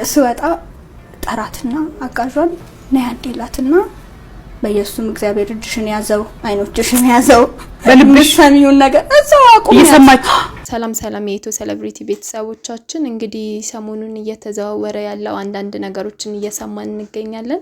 ስወጣ ጠራትና አጋዧን ነይ አንዴ ላትና በኢየሱስም እግዚአብሔር እጅሽን ያዘው፣ አይኖችሽን ያዘው፣ በልብሽ የምትሰሚውን ነገር እዛው አቁም እየሰማች። ሰላም ሰላም የኢትዮ ሴሌብሪቲ ቤተሰቦቻችን፣ እንግዲህ ሰሞኑን እየተዘዋወረ ያለው አንዳንድ ነገሮችን እየሰማን እንገኛለን።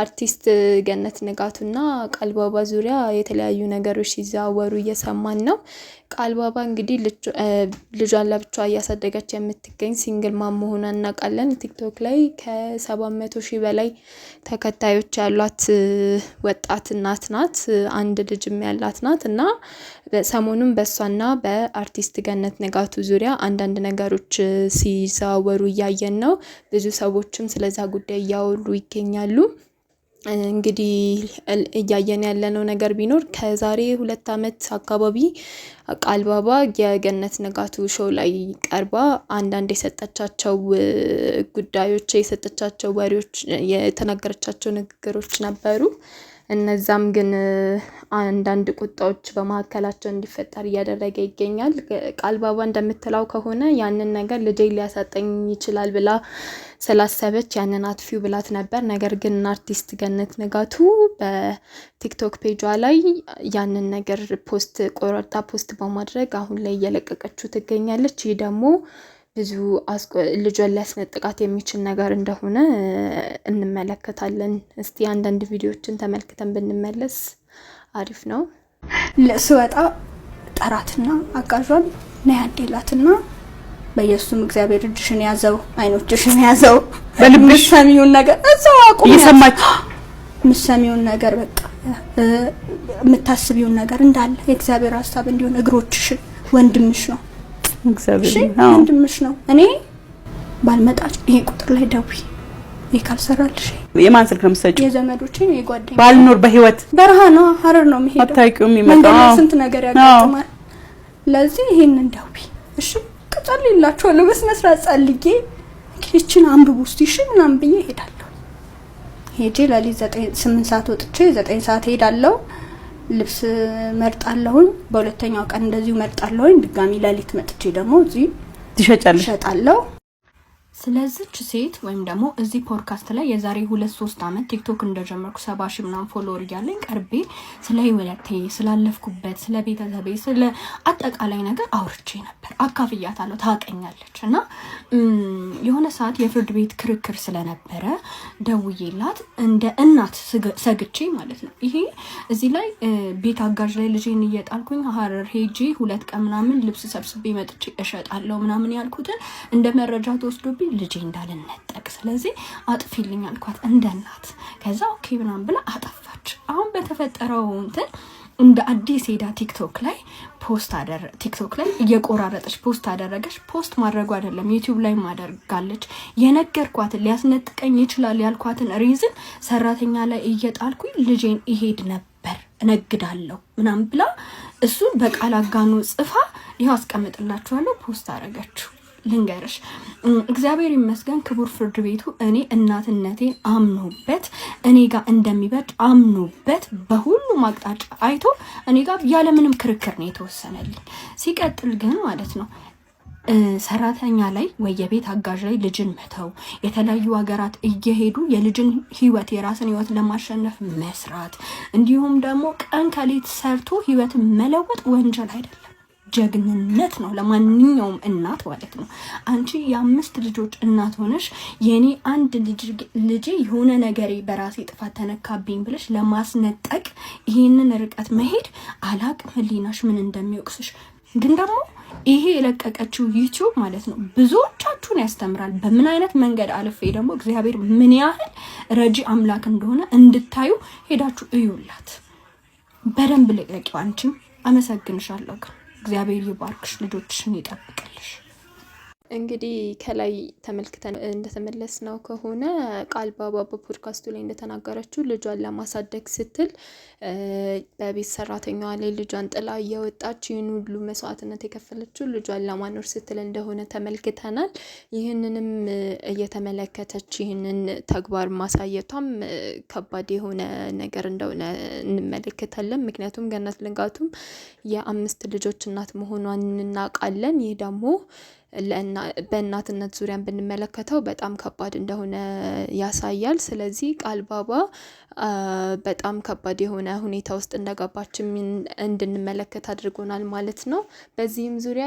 አርቲስት ገነት ንጋቱና ቃልባባ ዙሪያ የተለያዩ ነገሮች ሲዘዋወሩ እየሰማን ነው። ቃልባባ እንግዲህ ልጇን ለብቻዋ እያሳደገች የምትገኝ single mom መሆኗን እናውቃለን። ቲክቶክ ላይ ከ700,000 በላይ ተከታዮች ያሏት ወጣት እናት ናት። አንድ ልጅም ያላት ናት እና ሰሞኑን በእሷና በአርቲስት ገነት ንጋቱ ዙሪያ አንዳንድ ነገሮች ሲዘዋወሩ እያየን ነው። ብዙ ሰዎችም ስለዛ ጉዳይ እያወሩ ይገኛሉ። እንግዲህ እያየን ያለነው ነገር ቢኖር ከዛሬ 2 ዓመት አካባቢ ቃልባባ የገነት ንጋቱ show ላይ ቀርባ አንዳንድ የሰጠቻቸው ጉዳዮች፣ የሰጠቻቸው ወሬዎች፣ የተናገረቻቸው ንግግሮች ነበሩ። እነዛም ግን አንዳንድ ቁጣዎች በመካከላቸው እንዲፈጠር እያደረገ ይገኛል። ቃልባባ እንደምትለው ከሆነ ያንን ነገር ልጄ ሊያሳጠኝ ይችላል ብላ ስላሰበች ያንን አጥፊው ብላት ነበር። ነገር ግን አርቲስት ገነት ንጋቱ በቲክቶክ ፔጇ ላይ ያንን ነገር post ቆረጣ post በማድረግ አሁን ላይ እየለቀቀችው ትገኛለች። ይህ ደግሞ ብዙ ልጇን ሊያስነጥቃት የሚችል ነገር እንደሆነ እንመለከታለን። እስቲ አንዳንድ ቪዲዮዎችን ተመልክተን ብንመለስ አሪፍ ነው። ስወጣ ጠራትና አጋዧን ነይ አንዴ ላትና በኢየሱስም እግዚአብሔር እጅሽን ያዘው፣ አይኖችሽን ያዘው፣ በልብሽ የምትሰሚውን ነገር እዛው አቁም እየሰማች። የምትሰሚውን ነገር በቃ የምታስቢውን ነገር እንዳለ የእግዚአብሔር ሀሳብ እንዲሆን እግሮችሽን፣ ወንድምሽ ነው። እግዚአብሔር እሺ፣ ወንድምሽ ነው። እኔ ባልመጣ ይሄ ቁጥር ላይ ደውይ፣ ይሄ ካልሰራልሽ የማን ስልክ ነው የምትሰጪው? የዘመዶቼን፣ የጓደኛ። ባልኖር በህይወት በረሃ ነው፣ ሀረር ነው የምሄደው። አታውቂውም መንገድ የሚመጣው። ላይ ስንት ነገር ያጋጥማል። ለዚህ ይሄንን ደውይ እሺ፣ ጸልይላችኋለሁ። በስነ ስርዓት ጸልዬ ይችን አንብቡ እስቲ እሺ ምናምን ብዬ እሄዳለሁ። ሄጄ ለሊት 9 8 ሰዓት ወጥቼ 9 ሰዓት እሄዳለሁ። ልብስ መርጣለሁኝ። በሁለተኛው ቀን እንደዚሁ መርጣለሁኝ። ድጋሚ ለሊት መጥቼ ደግሞ እዚህ ትሸጫለሽ። እሸጣለሁ። ስለዚች ሴት ወይም ደግሞ እዚህ ፖድካስት ላይ የዛሬ 2-3 ዓመት ቲክቶክ እንደጀመርኩ 70,000 ምናምን follower እያለኝ ቀርቤ ስለ ህይወቴ፣ ስላለፍኩበት፣ ስለ ቤተሰቤ፣ ስለ አጠቃላይ ነገር አውርቼ ነበር። አካፍያታለሁ። ታውቀኛለች። እና የሆነ ሰዓት የፍርድ ቤት ክርክር ስለነበረ ደውዬላት እንደ እናት ሰግቼ ማለት ነው። ይሄ እዚህ ላይ ቤት አጋዥ ላይ ልጄን እየጣልኩኝ ሀረር ሄጄ 2 ቀን ምናምን ልብስ ሰብስቤ መጥቼ እሸጣለሁ ምናምን ያልኩትን እንደ መረጃ ተወስዶብኝ ልጄ እንዳልነጠቅ፣ ስለዚህ አጥፊልኝ አልኳት እንደ እናት። ከዛ okay ምናምን ብላ አጠፋች። አሁን በተፈጠረው እንትን እንደ አዲስ ሄዳ ቲክቶክ ላይ እየቆራረጠች post አደረገች። Post ማድረጉ አይደለም፣ ዩቲዩብ ላይ ማደርጋለች። የነገርኳትን ሊያስነጥቀኝ ይችላል ያልኳትን reason ሰራተኛ ላይ እየጣልኩኝ ልጄን ይሄድ ነበር እነግዳለሁ ምናምን ብላ እሱን በቃል አጋኖ ጽፋ ይኸው አስቀምጥላችኋለሁ post አደረገችው። ልንገርሽ፣ እግዚአብሔር ይመስገን ክቡር ፍርድ ቤቱ እኔ እናትነቴን አምኖበት፣ እኔ ጋር እንደሚበጅ አምኖበት፣ በሁሉም አቅጣጫ አይቶ እኔ ጋር ያለምንም ክርክር ነው የተወሰነልኝ። ሲቀጥል ግን ማለት ነው ሰራተኛ ላይ ወይ የቤት አጋዥ ላይ ልጅን መተው፣ የተለያዩ ሀገራት እየሄዱ የልጅን ህይወት የራስን ህይወት ለማሸነፍ መስራት፣ እንዲሁም ደግሞ ቀን ከሌት ሰርቶ ህይወትን መለወጥ ወንጀል አይደለም፣ ጀግንነት ነው ለማንኛውም እናት ማለት ነው። አንቺ የአምስት ልጆች እናት ሆነሽ የኔ አንድ ልጄ የሆነ ነገሬ በራሴ ጥፋት ተነካብኝ ብለሽ ለማስነጠቅ ይህንን ርቀት መሄድ አላቅም፣ ህሊናሽ ምን እንደሚወቅስሽ። ግን ደግሞ ይሄ የለቀቀችው ዩቲዩብ ማለት ነው ብዙዎቻችሁን ያስተምራል። በምን አይነት መንገድ አልፌ ደግሞ እግዚአብሔር ምን ያህል ረጂ አምላክ እንደሆነ እንድታዩ ሄዳችሁ እዩላት። በደንብ ልቀቂው። አንቺም አመሰግንሻለሁ። ግን እግዚአብሔር ይባርክሽ፣ ልጆችሽን ይጠብቅልሽ። እንግዲህ ከላይ ተመልክተን እንደተመለስነው ከሆነ ቃል ባባ በፖድካስቱ ላይ እንደተናገረችው ልጇን ለማሳደግ ስትል በቤት ሰራተኛዋ ላይ ልጇን ጥላ እየወጣች ይህን ሁሉ መስዋዕትነት የከፈለችው ልጇን ለማኖር ስትል እንደሆነ ተመልክተናል። ይህንንም እየተመለከተች ይህንን ተግባር ማሳየቷም ከባድ የሆነ ነገር እንደሆነ እንመለከታለን። ምክንያቱም ገነት ንጋቱም የአምስት ልጆች እናት መሆኗን እናውቃለን። ይህ ደግሞ በእናትነት ዙሪያን ብንመለከተው በጣም ከባድ እንደሆነ ያሳያል። ስለዚህ ቃልባባ በጣም ከባድ የሆነ ሁኔታ ውስጥ እንደገባችም እንድንመለከት አድርጎናል ማለት ነው። በዚህም ዙሪያ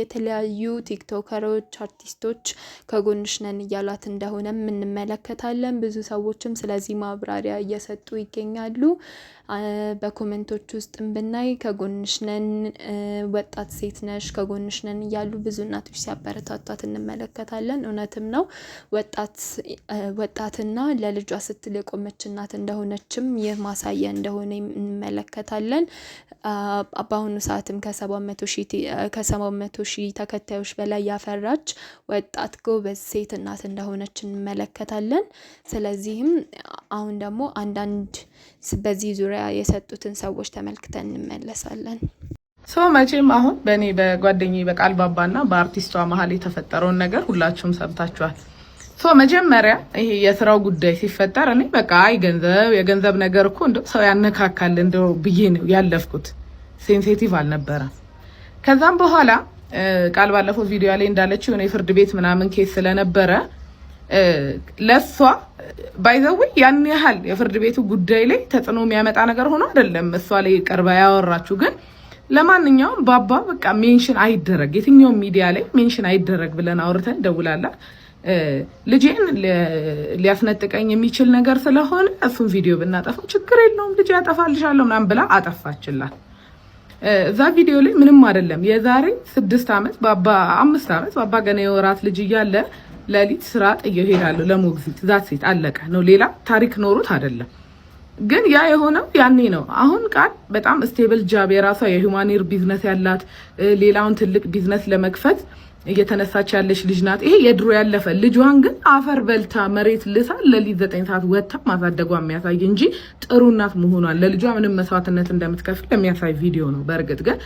የተለያዩ ቲክቶከሮች፣ አርቲስቶች ከጎንሽ ነን እያሏት እንደሆነም እንመለከታለን። ብዙ ሰዎችም ስለዚህ ማብራሪያ እየሰጡ ይገኛሉ። በ comment ኦች ውስጥም ብናይ ከጎንሽ ነን፣ ወጣት ሴት ነሽ፣ ከጎንሽ ነን እያሉ ብዙ እናቶች ሲያበረታቷት እንመለከታለን። እውነትም ነው። ወጣትና ለልጇ ስትል የቆመች እናት እንደሆነችም ይህ ማሳያ እንደሆነ እንመለከታለን። በአሁኑ ሰዓትም ከ700,000 ተከታዮች በላይ ያፈራች ወጣት ጎበዝ ሴት እናት እንደሆነች እንመለከታለን። ስለዚህም አሁን ደግሞ አንዳንድ በዚህ ዙሪያ የሰጡትን ሰዎች ተመልክተን እንመለሳለን። So መቼም አሁን በእኔ በጓደኛዬ በቃል ባባና በአርቲስቷ መሀል የተፈጠረውን ነገር ሁላችሁም ሰምታችኋል። So መጀመሪያ ይሄ የስራው ጉዳይ ሲፈጠር እኔ በቃ አይ ገንዘብ የገንዘብ ነገር እኮ እንደው ሰው ያነካካል እንደው ብዬ ነው ያለፍኩት። Sensitive አልነበረም። ከዛም በኋላ ቃል ባለፈው ቪዲዮ ላይ እንዳለችው የሆነ የፍርድ ቤት ምናምን case ስለነበረ ለእሷ by the way ያን ያህል የፍርድ ቤቱ ጉዳይ ላይ ተጽዕኖ የሚያመጣ ነገር ሆኖ አይደለም እሷ ላይ ቀርባ ያወራችሁ። ግን ለማንኛውም ባባ በቃ mention አይደረግ፣ የትኛውም ሚዲያ ላይ mention አይደረግ ብለን አውርተን ደውላላት ልጄን ሊያስነጥቀኝ የሚችል ነገር ስለሆነ እሱን ቪዲዮ ብናጠፋው ችግር የለውም ልጄ ያጠፋልሻለሁ ምናምን ብላ አጠፋችላት። እዛ ቪዲዮ ላይ ምንም አይደለም። የዛሬ 6 ዓመት ባባ፣ 5 ዓመት ባባ ገና የወራት ልጅ እያለ ለሊት ስራ ጥየው እሄዳለሁ ለሞግዚት፣ that's it፣ አለቀ ነው። ሌላ ታሪክ ኖሮት አይደለም። ግን ያ የሆነው ያኔ ነው። አሁን ቃል በጣም stable job፣ የራሷ የ human hair business ያላት፣ ሌላውን ትልቅ ቢዝነስ ለመክፈት እየተነሳች ያለች ልጅ ናት። ይሄ የድሮ ያለፈ፣ ልጇን ግን አፈር በልታ መሬት ልሳ ለሊት 9 ሰዓት ወጥታ ማሳደጓ የሚያሳይ እንጂ ጥሩ እናት መሆኗን፣ ለልጇ ምንም መስዋዕትነት እንደምትከፍል የሚያሳይ ቪዲዮ ነው። በእርግጥ ግን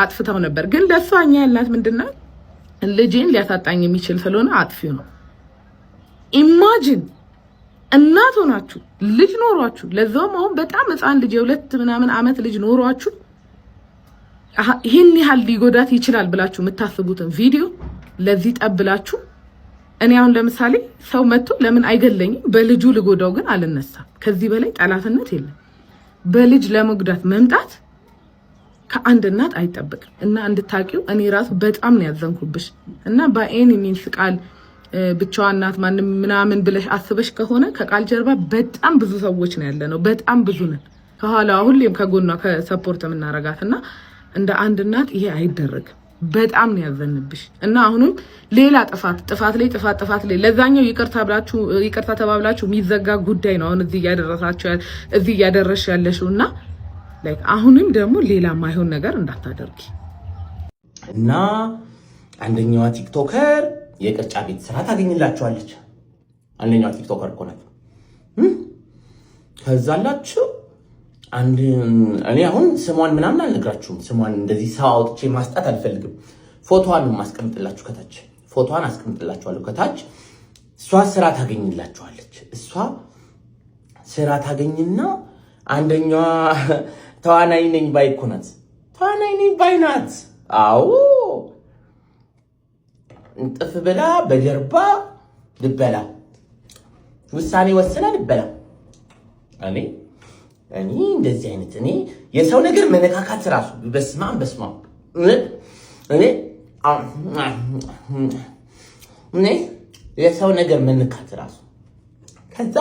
አጥፍተው ነበር። ግን ለእሷ እኛ ያልናት ምንድነው? ልጄን ሊያሳጣኝ የሚችል ስለሆነ አጥፊው ነው። Imagine እናት ሆናችሁ ልጅ ኖሯችሁ፣ ለዛውም አሁን በጣም ሕፃን ልጅ፣ የ2 ምናምን ዓመት ልጅ ኖሯችሁ፣ ይህን ያህል ሊጎዳት ይችላል ብላችሁ የምታስቡትን ቪዲዮ ለዚህ ጠብላችሁ። እኔ አሁን ለምሳሌ ሰው መጥቶ ለምን አይገለኝም፣ በልጁ ልጎዳው ግን አልነሳም። ከዚህ በላይ ጠላትነት የለም። በልጅ ለመጉዳት መምጣት ከአንድ እናት አይጠበቅም። እና እንድታቂው እኔ ራሱ በጣም ነው ያዘንኩብሽ። እና by any means ቃል ብቻዋን ናት ማንም ምናምን ብለሽ አስበሽ ከሆነ ከቃል ጀርባ በጣም ብዙ ሰዎች ነው ያለነው። በጣም ብዙ ነን ከኋላዋ ሁሌም ከጎኗ ከ support የምናረጋት። እና እንደ አንድ እናት ይሄ አይደረግም። በጣም ነው ያዘንብሽ። እና አሁንም ሌላ ጥፋት፣ ጥፋት ላይ ጥፋት፣ ጥፋት ላይ፣ ለዛኛው ይቅርታ ብላችሁ ይቅርታ ተባብላችሁ የሚዘጋ ጉዳይ ነው አሁን እዚህ እያደረሽ ያለሽው። እና like አሁንም ደግሞ ሌላ ማይሆን ነገር እንዳታደርጊ። እና አንደኛዋ TikToker የቅርጫ ቤት ስራ ታገኝላችኋለች። አንደኛዋ TikToker እኮ ናት። ከዛላችሁ አንድ እኔ አሁን ስሟን ምናምን አልነግራችሁም። ስሟን እንደዚህ ሰው አውጥቼ ማስጣት አልፈልግም። ፎቶዋን ነው የማስቀምጥላችሁ ከታች፣ ፎቶዋን አስቀምጥላችኋለሁ ከታች። እሷ ስራ ታገኝላችኋለች። እሷ ስራ ታገኝና አንደኛዋ ተዋናይ ነኝ ባይ እኮ ናት። ተዋናይ ነኝ ባይ ናት። አዎ፣ እንጥፍ ብላ በጀርባ ልበላ ውሳኔ ወስና ልበላ። እኔ እንደዚህ አይነት እኔ የሰው ነገር መነካካት ራሱ በስማም በስማም። እኔ እኔ የሰው ነገር መነካት ራሱ። ከዛ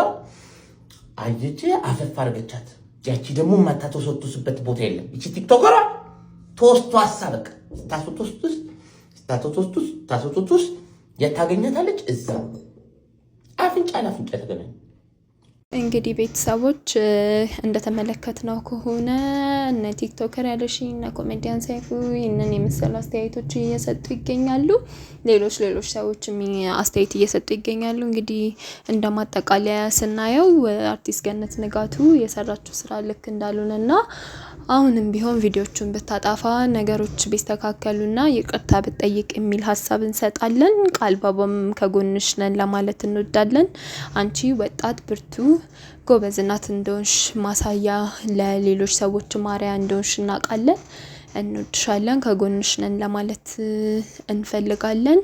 አየች፣ አፈፍ አድርገቻት። ያቺ ደግሞ የማታተወሰቱስበት ቦታ የለም። ይቺ TikToker ሯ ተወስቷሳ በቃ ስታስወቶስቱስ ስታስወቶስቱስ ስታስወቶስቱስ የት ታገኛታለች? እዛ አፍንጫ ለአፍንጫ ተገናኙ። እንግዲህ ቤተሰቦች እንደተመለከትነው ከሆነ እነ TikToker ያለሽ እነ ኮሜዲያን ሰይፉ ይህንን የመሰሉ አስተያየቶች እየሰጡ ይገኛሉ። ሌሎች ሌሎች ሰዎችም አስተያየት እየሰጡ ይገኛሉ። እንግዲህ እንደ ማጠቃለያ ስናየው አርቲስት ገነት ንጋቱ የሰራችው ስራ ልክ እንዳልሆነና አሁንም ቢሆን ቪዲዮቹን ብታጠፋ፣ ነገሮች ቢስተካከሉና ይቅርታ ብትጠይቅ የሚል ሀሳብ እንሰጣለን። ቃል ባባም ከጎንሽ ነን ለማለት እንወዳለን። አንቺ ወጣት፣ ብርቱ፣ ጎበዝ እናት እንደሆንሽ ማሳያ፣ ለሌሎች ሰዎች ማሪያ እንደሆንሽ እናውቃለን። እንወድሻለን፣ ከጎንሽ ነን ለማለት እንፈልጋለን።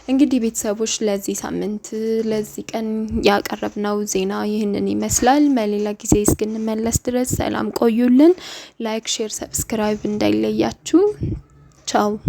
እንግዲህ ቤተሰቦች ለዚህ ሳምንት ለዚህ ቀን ያቀረብነው ዜና ይህንን ይመስላል። በሌላ ጊዜ እስክንመለስ ድረስ ሰላም ቆዩልን። Like፣ share፣ subscribe እንዳይለያችሁ። ቻው።